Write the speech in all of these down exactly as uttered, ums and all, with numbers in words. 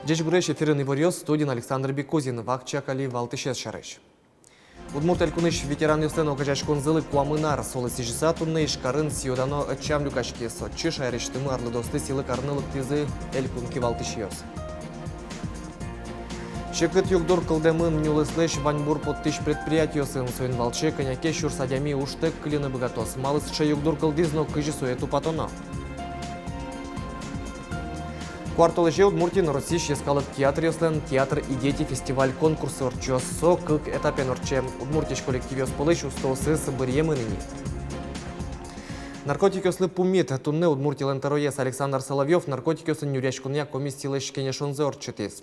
Ӟечбуресь! Эфирын иворъёс, студиын Александр Бекузин. Вакчияк али валтӥсез сярысь. Удмурт Элькунысь ветеранъёслэн огазеяськонзылы куамын ар. Солы сӥзьыса туннэ Ижкарын сӥё-дано ӧтчам люкаськиз. Отчы шаерысьтымы арлыдоосты сӥлы карыны лыктӥзы элькун кивалтӥсьёс. Секыт югдур кылдэмын нюлэслэсь ваньбур поттӥсь предприятиосын. Соин валче кӧня ке сюрс адями ужтэк кыльыны быгатоз. Малы сыӵе югдур кылдӥз но кызьы сое тупатоно? Куартолэзе Удмуртиын Россиысь йӧскалык театръёслэн «Театр и дети» фестиваль-конкурс ортчоз. Со кык этапен ортче. Удмуртиысь коллективъёс пӧлысь устоосыз быръемын ини. Наркотикъёслы пумит. Туннэ Удмуртилэн тӧроез Александр Соловьёв наркотикъёсын нюръяськонъя комиссилэсь кенешонзэ ортчытӥз.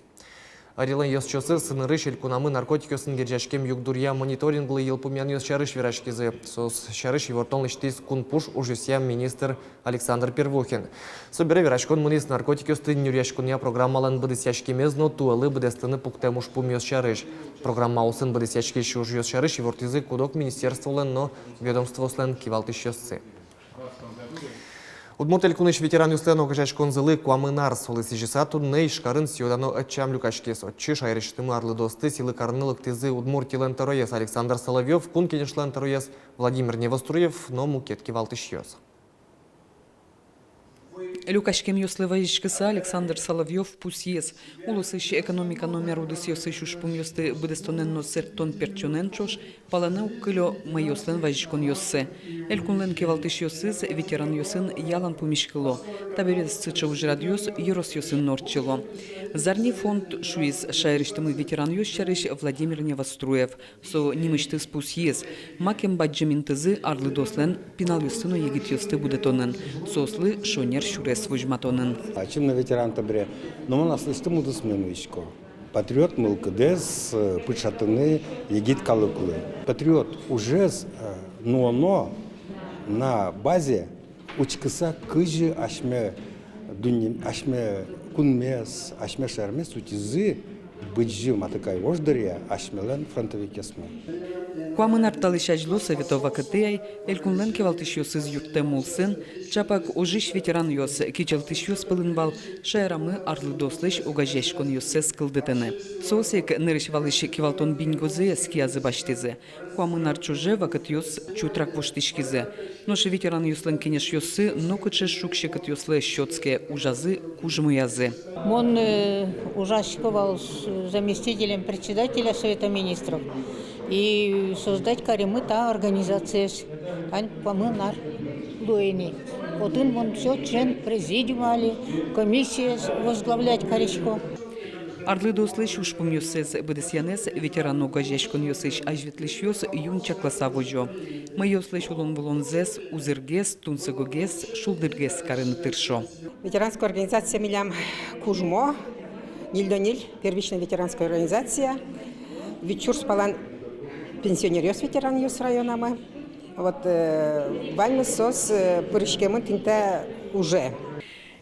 Ӧрилэн ёзчиосыз нырысь элькунамы наркотикъёсын герӟаськем югдуръя мониторинглы йылпумъянъёс сярысь вераськизы. Соос сярысь ивортон лэсьтӥз кун пуш ужъёсъя министр Александр Первухин. Собере вераськон мынӥз наркотикъёсты нюръяськонъя программалэн быдэсъяськемез но туэлы быдэстыны пуктэм ужпумъёс сярысь. Программаосын быдэсъяськись ужъёс сярысь ивортӥзы куд-ог министерстволэн но ведомствоослэн кивалтӥсьёссы. Удмурт Элькунысь ветеранъёслэн огазеяськонзылы куамын ар. Солы сӥзьыса туннэ Ижкарын сӥё-дано ӧтчам люкаськиз. Отчы шаерысьтымы арлыдоосты сӥлы карыны лыктӥзы Удмуртилэн тӧроез Александр Соловьёв, Кун Кенешлэн тӧроез Владимир Невоструев но мукет кивалтӥсьёс. Люкаськемъёслы вазиськыса Александр Соловьёв пусйиз: улосысь экономика но мер удысъёсысь ужпумъёсты быдэстонэн но сэрттон-пертчонэн ӵош палэнэ уг кылё мӧйыослэн вазиськонъёссы. Элькунлэн кивалтӥсьёсыз ветеранъёсын ялан пумиськыло. Табере сыӵе ужрадъёс ёросъёсын но ортчыло. Зарни фонд шуиз шаерысьтымы ветеранъёс сярысь Владимир Невоструев. Со нимысьтыз пусйиз, макем бадӟым интызы арлыдоослэн пиналъёсты но егитъёсты будэтонын, соослы шонер сюрес возьматонын. Ачим но ветеран табере, но мон аслэсьтым удысме нуисько. Патриот мылкыдэз, э, пыӵатыны егит калыклы. Патриот ужез, э, нуоно на базе учкыса, кызьы асьме дунне-, асьме кунмес, асьме шаермес утизы Быдӟым Атыкай вож дыръя асьмелэн фронтовикъёсмы. Куамын ар талэсь азьло, совето вакытэ ай, элькунлэн кивалтӥсьёсыз юрттэм улсын, чапак ожысь ветеранъёс, кичӧлтӥсьёс пӧлын вал шаерамы арлыдоослэсь огазеяськонъёссэс кылдытыны. Соос ик нырысь валысь кивалтон биньгозэс киязы басьтӥзы. Куамын ар ӵоже вакытъёс чутрак воштӥськизы. Нош ветеранъёслэн кенешъёссы нокыӵе шуг-секытъёслы ӧз сётске, ужазы кужмоязы. Мон, э, ужасько вал с-, заместителем председателя Совета министров. И создать каримы та организациез. Тань куамын ар луэ ини. Отын мон всё ӵем президиум али, комиссиез возглавлять карисько. Арлыдоослэсь ужпумъёссэс быдэсъянэз ветеран огазеяськонъёсысь азьветлӥсьёс юн чакласа возё. Мӧйыослэсь улон-вылонзэс, узыргес, тунсыкогес, шулдыргес карыны тыршо. Ветеранская организация милям кужмо, ньыльдон ньыль первичная ветеранская организация, вить сюрс палан пенсионеръёс, ветеранъёс районамы. Вот, э, ваньмыз соос, э, пыриськемын тӥни та уже.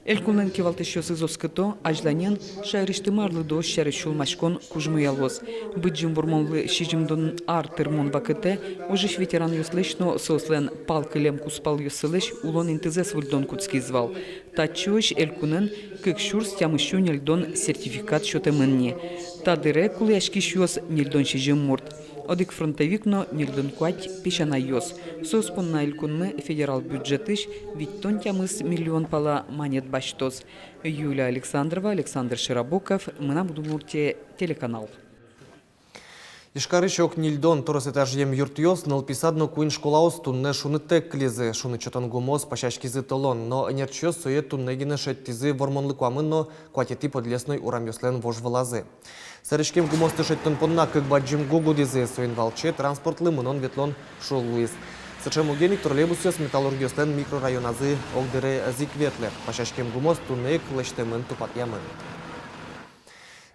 Элькунлэн кивалтӥсьёсыз оскыто, азьланьын шаерысьтымы арлыдоос сярысь сюлмаськон кужмоялоз. Быдӟым Вормонлы сизьымдон ар тырмон вакытэ ожысь ветеранъёслэсь но соослэн пал кылем кузпалъёссылэсь улон интызэс выльдон кутскиз вал. Татчыозь элькунын кык сюрс тямыссю ньыльдон сертификат сётэмын ни. Та дыре кулэяськисьёс ньыльдон сизьым мурт. Одӥг фронтовик но ньыльдон куать песянайёс. Соос понна элькунмы федерал бюджетысь витьтон тямыс миллион пала манет басьтоз. Юлия Александрова, Александр Широбоков, «Мынам Удмуртие» телеканал. Ижкарысь ог ньыльдон трос этажъем юртъёс, нылпи сад но куинь школаос туннэ шуныттэк кылизы. Шуныт сётон гумыос пасяськизы толон, но ӧнерчиос сое туннэ гинэ шедьтӥзы Вормонлы куамын но куатетӥ Подлесной урамъёслэн вожвылазы. Сэрыськем гумыосты шедьтон понна кык бадӟым гу гудӥзы, соин валче транспортлы мынон-ветлон шул луиз. Сыӵе муген ик троллейбусъёс Металлургъёслэн микрорайоназы огдыре ӧз ик ветлэ. Пасяськем гумыос туннэ ик лэсьтэмын, тупатъямын.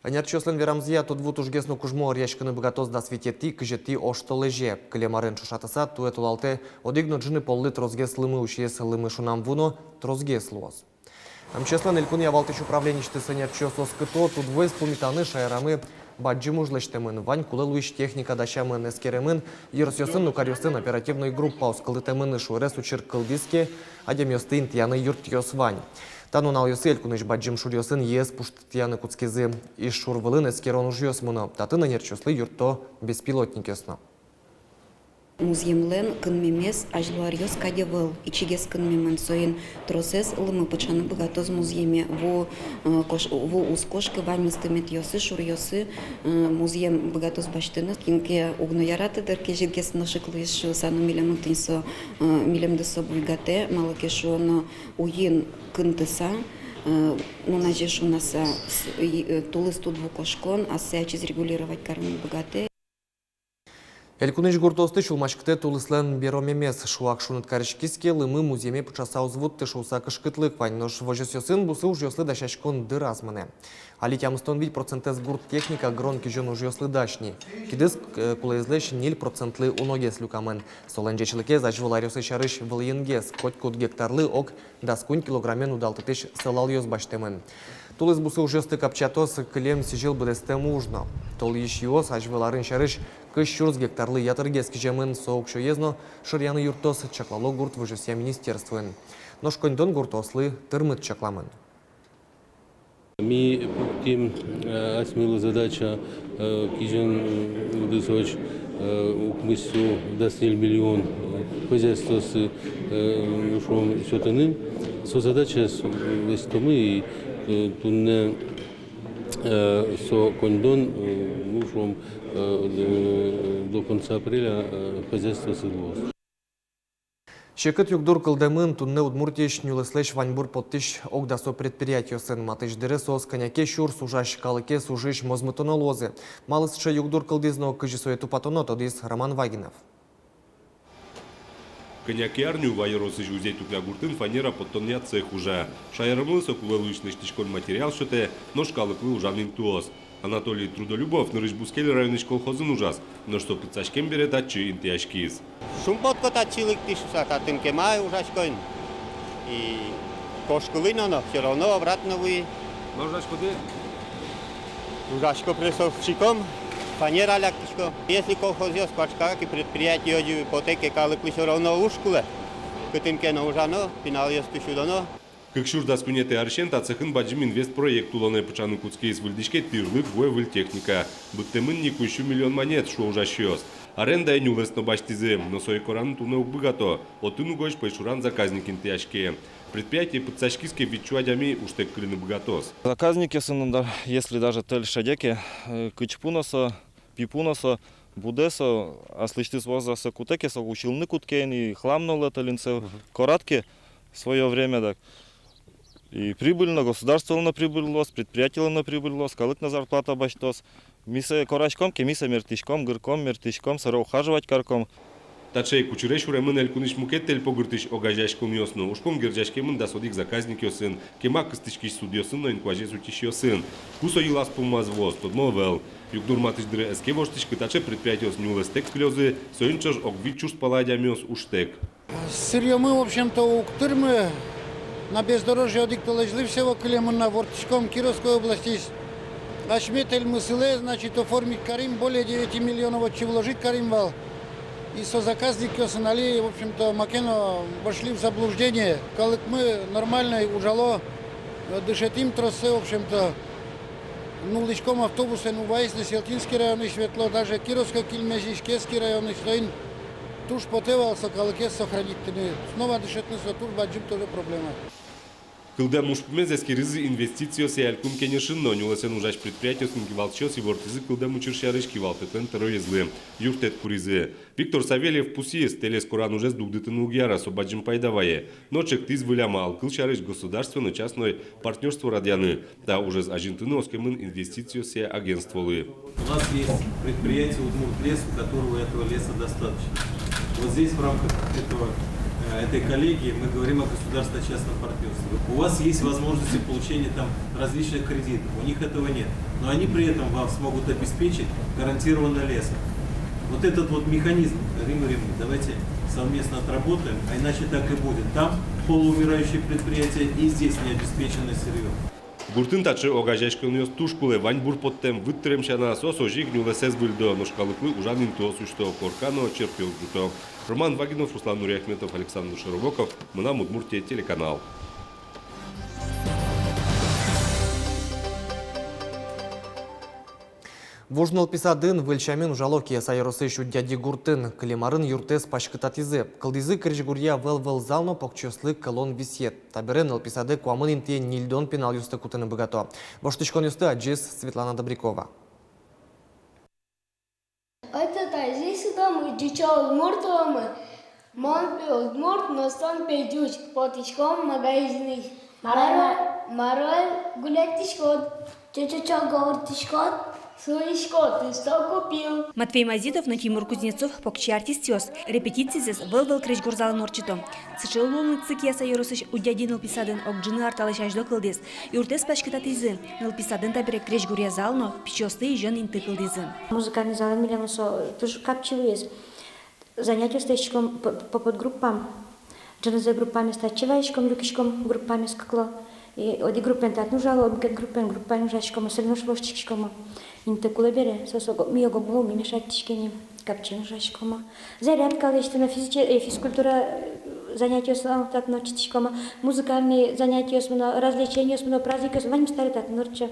Ӧнерчиослэн верамзыя, тудву тужгес но кужмо ӧръяськыны быгатоз дас витетӥ, кызетӥ оштолэзе. Кылем арен ӵошатыса, туэ толалтэ одӥг но ӝыны поллы тросгес лымы усиз. Лымы шунам ву но тросгес луоз. МЧС-лэн элькунъя валтӥсь управлениысьтыз ӧнерчиос оскыто: тудвуэз пумитаны шаерамы бадӟым уж лэсьтэмын, вань кулэ луись техника дасямын, эскеремын, ёросъёсын но каръёсын оперативной группаос кылдытэмын, шуэрес учыр кылдӥз ке, адямиосты интыяны юртъёс вань. Та нуналъёсы элькунысь бадӟым шуръёсын йӧэз пуштытъяны кутскизы. Иж шур вылын эскерон ужъёс мыно. Татын ӧнерчиослы юртто беспилотникъёс но. Музъемлэн кынмемез азьло аръёс кадь ӧвӧл, ичигес кынмемын, соин тросэз лымы пыӵаны быгатоз музъеме. Ву, э, кош-, ву уз кошкы, ваньмыз тыметъёсы, шуръёсы, э, музъем быгатоз басьтыны. Кин ке уг но яраты дыр, кезьытгес нош ик луиз шуыса, но милемын тӥни со, э, милемды со буйгатэ, малы ке шуоно уйин кынтыса, э, нуназе шунаса, с-, и, э, тулыс тудву кошкон ассэ ачиз регулировать карыны быгатэ. Элькунысь гуртоосты сюлмаськытэ тулыслэн беромемез. Шуак шуныт кариськиз ке, лымы музъеме пыӵаса уз вутты шуыса кышкытлык вань. Нош возёсъёсын бусы ужъёслы дасяськон дыраз мынэ. Али тямыстон вить процентэз гурт техника гырон-кизён ужъёслы дась ни. Кидыс, э, кулэезлэсь ньыль процентлы уногес люкамын. Солэн ӟечлыкез азьвыл аръёсы сярысь вылӥынгес, котькуд гектарлы ог дас куинь килограммен удалтытӥсь сылалъёс басьтэмын. Тулыс бусы ужъёсты капчиятоз кылем сӥзьыл быдэстэм уж но. Толйысь юос азьвыл арын сярысь кызь сюрс гектарлы ятыргес киземын. Со уксёез но шыръяны юрттоз, чаклало гурт возёсъя министерствоын. Нош коньдон гуртоослы тырмыт чакламын. Ми пуктӥм, э, асьмелы задача, э, кизён, э, удысозь, э, укмыс сю дас ньыль миллион, э, хозяйствоосы, э, шуом, сётыны. Со задачаез лэсьтомы и, э, туннэ, э, со коньдон, э, ну, шуом, э, э, до конца апреля, э, хозяйствоосы луоз. Секыт югдур кылдэмын туннэ Удмуртиысь нюлэслэсь ваньбур поттӥсь ог дасо предприятиосын. Матысь дыре соос кӧня ке сюрс ужась калыкез ужысь мозмытоно луозы. Малы сыӵе югдур кылдӥз но кызьы сое тупатоно, тодӥз Роман Вагинов. Кӧня ке ар нюва ёросысь Узей-Тукля гуртын фанера поттонъя цех ужа. Шаерамы со кулэ луись лэсьтӥськон материал сётэ, нош калыклы ужан интыос. Анатолий Трудолюбов нырысь бускель районысь колхозын ужаз, нош со пытсаськем бере татчы интыяськиз. Шумпотӥсько татчы лыктӥ шуыса, татын кема ужасько ини. И кошкылӥ но, но всё равно обратно вуи. Ма ужаськоды? Ужасько прессовщиком, фанера лякисько. Если колхозъёс куашкало ке, предприятиос потэ ке, калыклы всё равно уж кулэ. Кытын ке но ужано, пиналъёсты сюдоно. Кык сюрс дас куинетӥ арысен та цехын бадӟым инвестпроект улонэ пыӵаны кутскиз. Выльдӥське тӥрлык, вуэ выль техника. Быдтэмын ни куинь сю миллион манет, шуо ужасьёс. Арендае нюлэс но басьтӥзы, но сое кораны туннэ уг быгато. Отын угось пӧйшуран заказник интыяське. Предприятие пытсаськиз ке, вить сю адями ужтэк кыльыны быгатоз. Заказникъёсын, да, если даже тэль шеде ке, э, кыч пу но со, пи пу но со, будэ со, аслэсьтыз воза со кутэ ке, со усьылыны кутске ини, хлам но луэ тэльын, со корад ке своё время, дак. И прибыльно, государстволы но прибыль луоз, предприятилы но прибыль луоз, калык но зарплата басьтоз. Ми сое кораськом ке, ми сое мерттӥськом, гырком, мерттӥськом, сэре ухаживать карком. Таӵе ик учыре сюремын элькунысь мукет тэльпогыртӥсь огазеяськонъёс но. Ужпум герӟаськемын дас одӥг заказникъёсын, кема кыстӥськись судъёсын но инкуазез утисьёсын. Ку со йылаз-пумаз вуоз, тодмо ӧвӧл. Югдур матысь дыре ӧз ке воштӥськы, таӵе предприятиос нюлэстэк кылёзы, соин ӵош ог вить сюрс пала адямиос ужтэк. Сырьёмы, в общем-то, уг тырмы. На бездорожье одӥг толэзьлы всего кылемын на, ворттӥськом Кировской областьысь. Асьме тэльмы сылэ, значит, оформить карим, более девяти миллионов отчы вложить карим вал. И со заказникъёсын али, в общем-то, маке но вошли в заблуждение. Калыкмы нормальной ужало, дышетӥм троссэ, в общем-то. Нуллӥськом автобусэн Уваысь но Сьӧлтинский районысь ветло, даже Кировской Кильмезьысь, Кировский районысь, соин туж потэ вал со калыкез сохранить карыны. Снова дышетыны со туж бадӟым тоже проблема. Кылдэм ужпумез эскеризы инвестициосъя элькун кенешын но. Нюлэсэн ужась предприятиосын кивалтӥсьёс ивортӥзы кылдэм учыр сярысь кивалтэтлэн тӧроезлы, юрттэт куризы. Виктор Савельев пусйиз, тэлез коран ужез дугдытыны уг яра, со бадӟым пайда вае. Но чектӥз выль амал, кылсярысь, государственно-частной партнёрство радъяны. Та ужез азинтыны оскемын инвестициосъя агентстволы. У нас есть предприятие «Удмуртлес», у которого этого леса достаточно. Вот здесь в рамках этого, э, этой коллегии мы говорим о государственно-частном партнёрстве. У вас есть возможности получения там различных кредитов, у них этого нет. Но они при этом вам смогут обеспечить гарантированно лесом. Вот этот вот механизм, Римма Римма, давайте совместно отработаем, а иначе так и будет. Там полуумирающие предприятия и здесь необеспеченное сырьё. Гуртын таӵе огазеяськонъёс туж кулэ, ваньбур поттэм, выт тырем сяна, соос озьы ик нюлэсэз выльдо, нош калыклы ужан интыос усьто, корка но черкъёс ӝуто. Роман Вагинов, Руслан Нуриахметов, Александр Широбоков, «Мынам Удмуртие» телеканал. Вуж нылпи садын выль сямен ужало Кияса ёросысь Удьяди гуртын. Кылем арын юртэз паськытатӥзы. Кылдӥзы крезьгуръя вӧл-вӧл зал но покчиослы кӧлон висъет. Табере нылпи садэ куамын интыен ньыльдон пиналъёсты кутыны быгато. Воштӥськонъёсты адӟиз Светлана Добрякова. Отчы-татчы сюдомы, ӟучо удмурт уломы. Мон пе удмурт, но со пе ӟуч. Потӥськом магазинысь. Мар-о, мар-о гуляйтӥськод? Ӟучо-ӟучо гуртыськод. Сулӥсько, тӥ что купил? Матвей Мазитов но Тимур Кузнецов, покчи артистъёс, репетицизэс вӧл-вӧл крезьгур залын ортчыто. Сыӵе луонлыксы Кияса ёросысь Удьяди нылпи садын ог ӝыны ар талэсь азьло кылдӥз. Юртэз паськытатӥзы. Нылпи садын табере крезьгуръя зал но пичиосты изён инты кылдӥзы. Музыкальный залын милемлы со туж капчи луиз. Занятиос лэсьтӥськом п-, п-, подгруппаен. Ӝынызэ группамес татчы вайиськом, люкиськом группамес кыкло. И одӥг группаен татын ужало, мукет группаен, группаен ужаськом, сольно воштӥськом. Инты кулэ бере, со, со го-, ми огмылы ум мешать тӥське ни, капчи ужаськом. Зарядка лэсьтыны, физиче-, э, физкультура, э, занятиос, а, татын ортчытӥськом. Музыкальный занятиос мыно, развлечениос мыно, праздникъёс, ваньмыз табере татын ортче.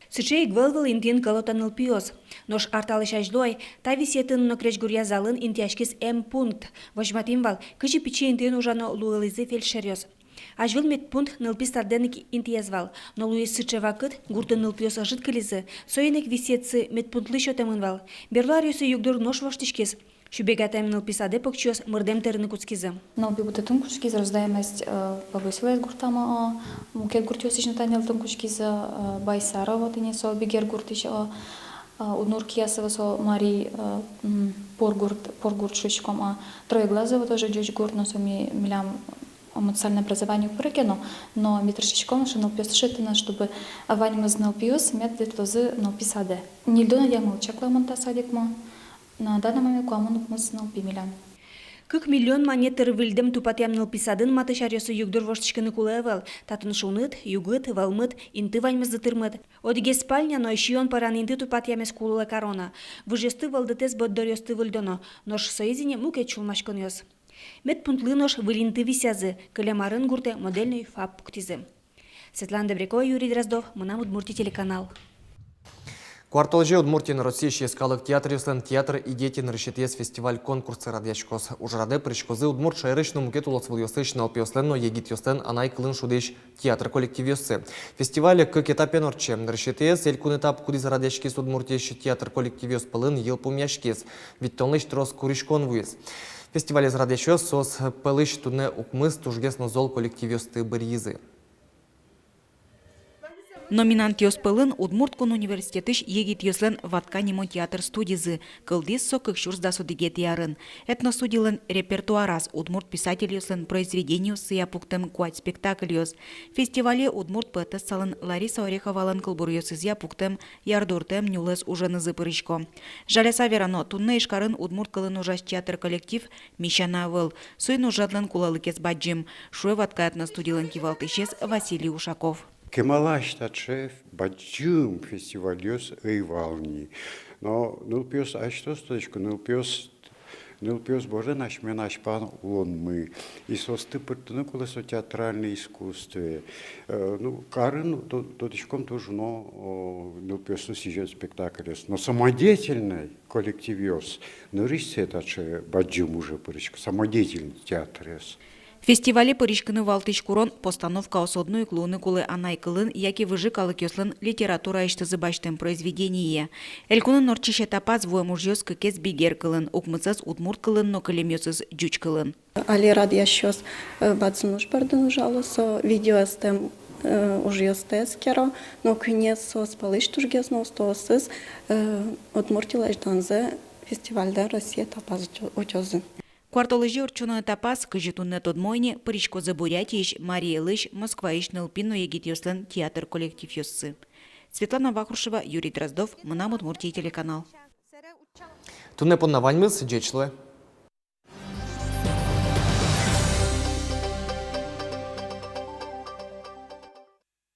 Сыӵе ик вӧл-вӧл интыын кӧлото нылпиос. Нош ар талэсь азьло ай та висъетын но крезьгуръя залын интыяськиз эм-пункт. Возьматӥм вал, кызьы пичи интыын ужано луылӥзы фельдшеръёс. Азьвыл медпункт нылпи садэн ик интыяз вал, но луиз сыӵе вакыт, гуртын нылпиос ӧжыт кылизы, соин ик висъетсы медпунктлы сётэмын вал. Берло аръёсы югдур нош воштӥськиз. Сюбегатэм нылпи садэ покчиос мырдэм тырыны кутскизы. Нылпи быдтытын кутскиз, рождаемость, э, повысилась гуртамы, э, мукет гуртъёсысь но тани лыктыны кутскизы, э, Байсарово, тӥни со Бигер гуртысь, э, э, Удмурт Кияса, со Мари, э, м, Поргурт, Поргурт шуиськом, э, Троеглазово тоже ӟуч гурт, но со ми-, милям омыт социальное образование уг пыры ке но, но ми тыршиськом, шуом, нылпиосты шедьтыны, чтобы ваньмыз нылпиос мед ветлозы нылпи садэ. Ньыльдон адямилы чакламын та садикмы. На данный момент куамын укмыс нылпи милям. Кык миллион манет тыр выльдэм тупатъям нылпи садын матысь аръёсы югдур воштӥськыны кулэ ӧвӧл. Татын шуныт, югыт, вӧлмыт, инты ваньмызлы тырмыт. Одӥгез спальня но сиён пӧран инты тупатъямез кулэ кароно. Выжъёсты, вӧлдытэз, борддоръёсты выльдоно. Нош соиз ини мукет сюлмаськонъёс. Медпунктлы нош выль инты висъязы, кылем арын гуртэ модельный ФАП пуктӥзы. Светлана Добрякова, Юрий Дроздов, «Мынам Удмуртие» телеканал. Куартолэзе Удмуртиын Россиысь йӧскалык театръёслэн «Театр и дети» нырысетӥез фестиваль-конкурсы радъяськоз. Ужрадэ пыриськозы Удмурт шаерысь но мукет улосвылъёсысь нылпиослэн но егитъёслэн анай кылын шудӥсь театр коллективъёссы. Фестиваль кык этапен ортче. Нырысетӥез элькун этап, кудӥз радъяськиз Удмуртиысь театр коллективъёс пӧлын, йылпумъяськиз. Витьтонлэсь трос куриськон вуиз. Фестивалез радъясьёс, соос пӧлысь туннэ укмыс тужгес но зол коллективъёсты быръизы. Номинантъёс пӧлын Удмурт кун университетысь егитъёслэн «Ватка» нимо театр студизы. Кылдӥз со кык сюрс дас одӥгетӥ арын. Этностудилэн репертуараз удмурт писательёслэн произведениосызъя пуктэм куать спектакльёс. Фестивале удмурт поэтессалэн Лариса Ореховалэн кылбуръёсызъя пуктэм «Ярдуртэм нюлэс» уженызы пырисько. Жаляса верано, туннэ Ижкарын удмурт кылын ужась театр коллектив мись сяна ӧвӧл. Соин ужрадлэн кулэлыкез бадӟым, шуэ «Ватка» этностудилэн кивалтӥсез Василий Ушаков. Кемалась таӵе бадӟым фестивальёс ӧй вал ни. Но нылпиос асьсэос тодӥсько, нылпиос, нылпиос бӧрын асьмелэн азьпан улонмы. И соосты пыртыны кулэ со театральной искусстве. Э, ну, карын то-, тодӥськом туж уно, о, нылпиослы сӥзем спектакльёс. Но самодеятельной коллективъёс нырысь сое таӵе бадӟым уже пыриське, самодеятельный театръёс. Фестивале пыриськыны валтӥсь курон — постановкаос одно ик луыны кулэ анай кылын яке выжы калыкъёслэн литератураысьтызы басьтэм произведениея. Элькунын ортчись этапаз вуэм ужъёс кыкез бигер кылын, укмысэз удмурт кылын но кылемъёсыз ӟуч кылын. Али радъясьёс, э, бадӟым уж бордын ужало, со видео эстэм, э, ужъёсты эскеро, но куинез соос пӧлысь тужгес но устоосыз, э, Удмуртилэсь данзэ фестивальда Россия этапаз утё-, утёзы. Куартолэзе ортчоно этапаз, кызьы туннэ тодмо ини, пыриськозы Бурятиысь, Марий Элысь, Москваысь нылпи но егитъёслэн театр коллективъёссы. Светлана Вахрушева, Юрий Дроздов, «Мынам Удмуртие» телеканал. Туннэ понна ваньмыз, ӟеч луэ.